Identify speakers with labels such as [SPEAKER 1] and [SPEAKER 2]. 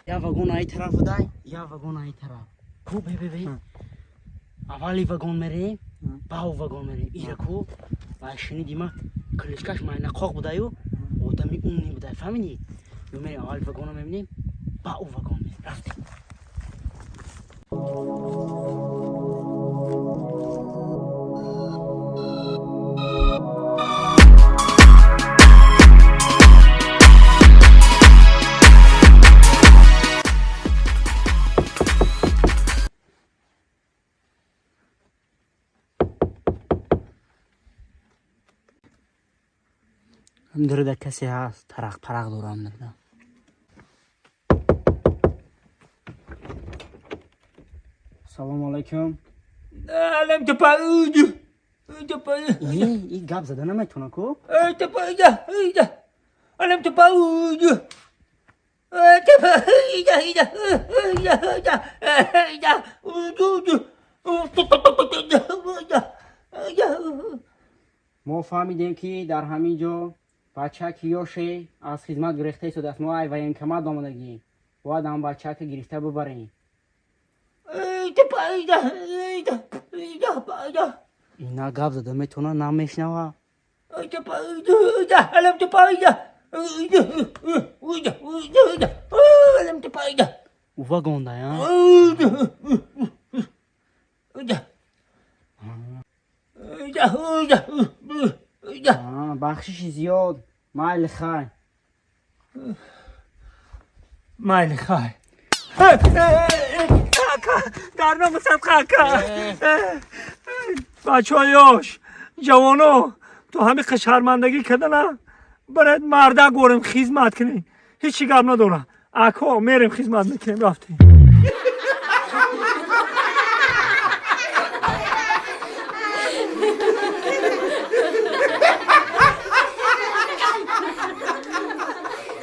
[SPEAKER 1] Я вагон ай тараф будай, я вагон ай тараф. Ку бе бе бе. Аввали вагон мерем, баъу вагон мерем. Ира ку ва шунидима, кличкаш майнақоқ будаю, одами умный будай, фаҳмидӣ? Ё мерем, аввали вагонро мебинем, баъу вагон мерем. Рафтем. Дурда касе ҳаст, тарақ парақ дорам дурда. Салому алайкум.
[SPEAKER 2] Алам тапауду.
[SPEAKER 1] И гап зада наметавона ку?
[SPEAKER 2] Тапауда. Алам тапауду. Тапауда. Ида. Ида. Уду.
[SPEAKER 1] Мо фаҳмидем, ки дар ҳамин ҷо бачаки ёше аз хизмат гурехта истодааст. Мо ай военкомат омадагӣ, бояд ҳам бачака гирифта бибарем.
[SPEAKER 2] Тапауда. Ида. Ида. Ида.
[SPEAKER 1] Ина гап зада метавона, намешнава.
[SPEAKER 2] Тапауда. Алам тапауда. Ида. Ида. Ида. Алам тапауда.
[SPEAKER 1] У вагонда я.
[SPEAKER 2] Ида. Ида. Ида. Ида.
[SPEAKER 1] Бахшиши зиёд, майли, хай.
[SPEAKER 2] Майли, хай. Ака, дар намусад, ака. Бачаҳои ёш, ҷавоно, то ҳами шармандагӣ кардана баред, мардак горем, хизмат кунем, ҳечи гап надора. Ако, мерем, хизмат мекунем, рафтем.